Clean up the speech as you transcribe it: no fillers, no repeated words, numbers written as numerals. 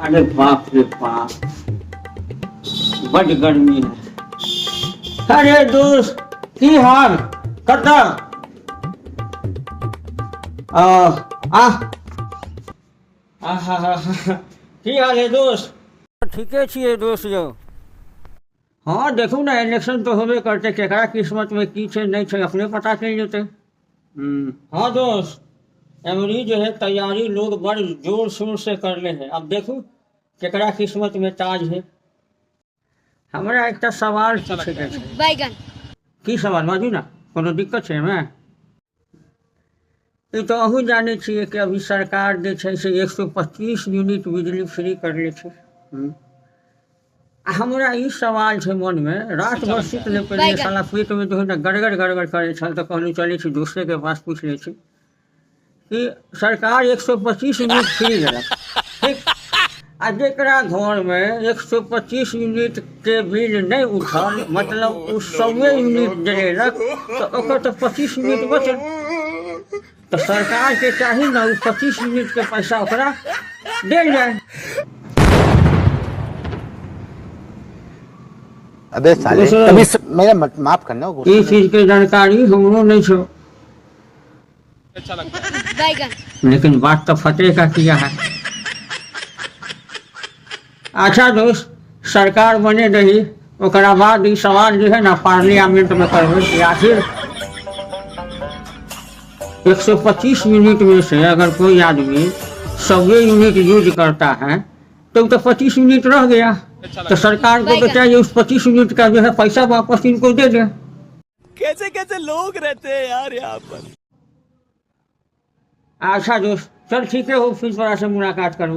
अरे बाप रे बाप, बड गर्मी है। अरे दोस्त, की हाल? कतऽ आ आ आहा, की हाल है दोस्त? ठीके छियै दोस्त यौ। हँ, देखू ने, इलेक्शन तऽ होबे करतै। केकरा किस्मतमे की छै, नहि छै, अपने पता चलि जेतै। हँ दोस्त, एमरी जो है तैयारी लोग बड़ जोर शोर से करले है। अब देखू केकरा किस्मत में ताज है। हमरा एकटा सवाल पूछैके छै। बैगन। की सवाल? बाजू ने, कोनो दिक्कत छै एहिमे? ई तऽ अहूँ जानै छियै कि अभी सरकार जे छै से 125 यूनिट बिजली फ्री करले छै। आ हमरा ई सवाल छै मनमे, रात भर सुति नहि पेलियै। बैगन। साला पेटमे जो है ने गड़गड़ गड़गड़ करै छल, तऽ कहलहुँ चलै छी दोसरेके पास पूछि लै छी कि सरकार 125 यूनिट फ्री देलक, ठीक? आ जकरा घरमे 125 यूनिटके बिल नहि उठल, मतलब ओ 100 यूनिट जरेलक, तऽ ओकर तऽ 25 यूनिट बचल। तऽ सरकारके चाही ने ओ 25 यूनिटके पैसा ओकरा देल जाय। अबे साले, दोसर- कभी मेरा माफ करना, वो ई गुस्से में- चीजके जानकारी हमरो नहि छौ। बैगन। लेकिन बात तो फतेह का किया है। अच्छा दोस्त, सरकार बने रही, ओकरा बाद ई सवाल जे है ना पार्लियामेंट में करबै कि आखिर 125 यूनिट में से अगर कोई आदमी 100 यूनिट यूज करता है तो तो 25 यूनिट रह गया, तो सरकार को तो बैगन। चाहिए उस 25 यूनिट का जो है पैसा वापस इनको दे दे। कैसे कैसे लोग रहते हैं यार यहाँ पर। अच्छा दोस्त, चल ठीक है, हो फिर तोरा से मुलाकात करूँ।